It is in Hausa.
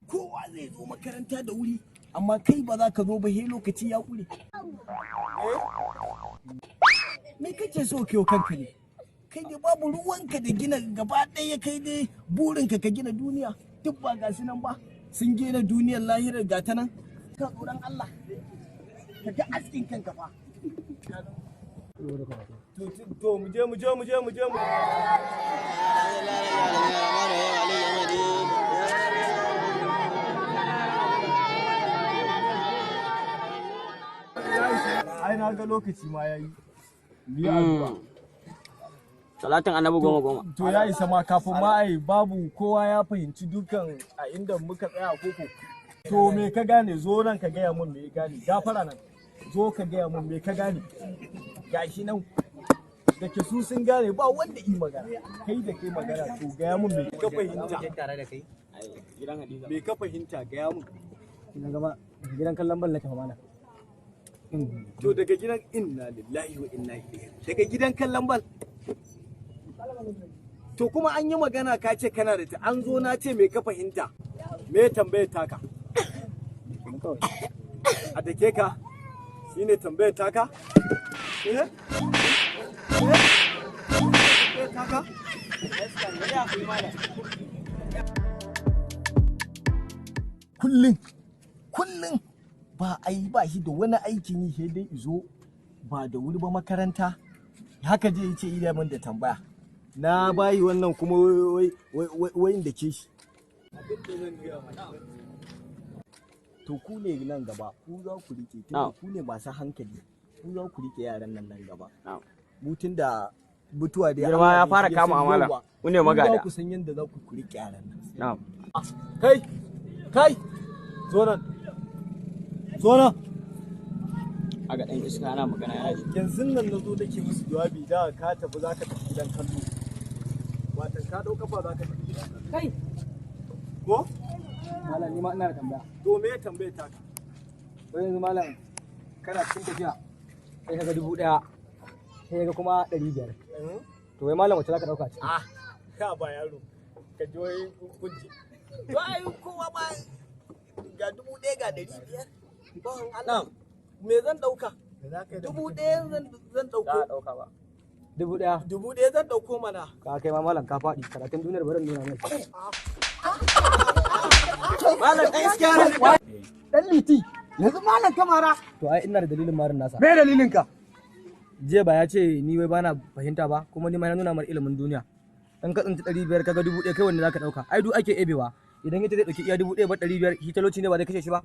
Kowa zai zo makaranta da wuri, amma kai ba za ka zo ba he lokaci ya ƙure. Me kake so kai kanka ne? Kai dai babu ruwanka da gina gaba ɗaya, kai dai burinka ka gina duniya. Duk ba ga su nan ba sun gina duniyar, lahirar ga ta nan. Ka tsoron Allah ka ga askin kanka fa. To mu je, mu je, mu je, mu je mu. Ai na ga lokaci ma yayi. Mu yi addu'a. Salatin Annabi goma goma. To ya isa ma kafin ma ai babu kowa ya fahimci dukan a inda muka tsaya koko. To me ka gane? Zo nan ka gaya mun me ka gane. Gafara nan. Zo ka gaya mun me ka gane. Gashi nan da ke su sun gane, ba wanda yi magana. Kai da kai magana, to gaya mun me ka fahimta. Tare da kai. Gidan Hadiza. Me ka fahimta? Gaya mun. Ina gama gidan kallon bal nake fa, malam. To daga gidan, inna lillahi wa inna ilaihi. Daga gidan kallon bal. To kuma an yi magana ka ce kana da ta an zo na ce me ka fahimta. Me tambayar taka? A dake ka shine tambayar taka? Eh? Eh? Tambayar taka? Kullum kullum ba ai ba shi da wani aikin yi sai dai izo ba da wuri ba makaranta. Haka je yace ida min da tambaya na bayi wannan kuma wai wai wai wai inda ke shi. To ku ne nan gaba, ku za ku rike tunda ku ne masu hankali, ku za ku rike yaran nan nan gaba. Mu tunda mutuwa dai Girma Allah ya ne fara shi ya kama san amala. yawa. Ku ne Ku za magada. ku san yadda za ku rike yaran nan. Na'am. Kai kai, zo nan, zo nan. Aga dan iska ana magana yana ji. Yanzu nan na zo nake musu jawabi da ka tafi za ka tafi gidan kallo, watan ka ɗau kafa za ka tafi gidan kallo. Kai. Ko? Malam, ni ma ina da tambaya. To me ya tambaye ta ka? Wai yanzu malam, kana cikin tafiya sai kaga 1000, sai kaga kuma 500. To wai malam, wacce zaka ɗauka ciki? Ah, ka ba yaro ka ji wai kunji. To ai kowa ma ga 1000 ga 500. Bawan Allah, me zan ɗauka? 1000 zan Za a ɗauko. dauka ba. 1000. 1000 zan ɗauko mana. Ka kai ma malam, ka faɗi karatun duniyar, bari in nuna mai. Malam ɗan iska ne. Dan liti. Yanzu malam kamara. To ai ina da dalilin marin nasa. Me dalilin ka? Jiya ba ya ce ni wai bana fahimta ba, kuma ni ma na nuna mar ilimin duniya. In ka tsinci 500 kaga 1000, kai wanne zaka ɗauka? Ai du ake ebewa. Idan ita zai ɗauki iya 1000 ba 500, shi talauci ne ba zai kashe shi ba.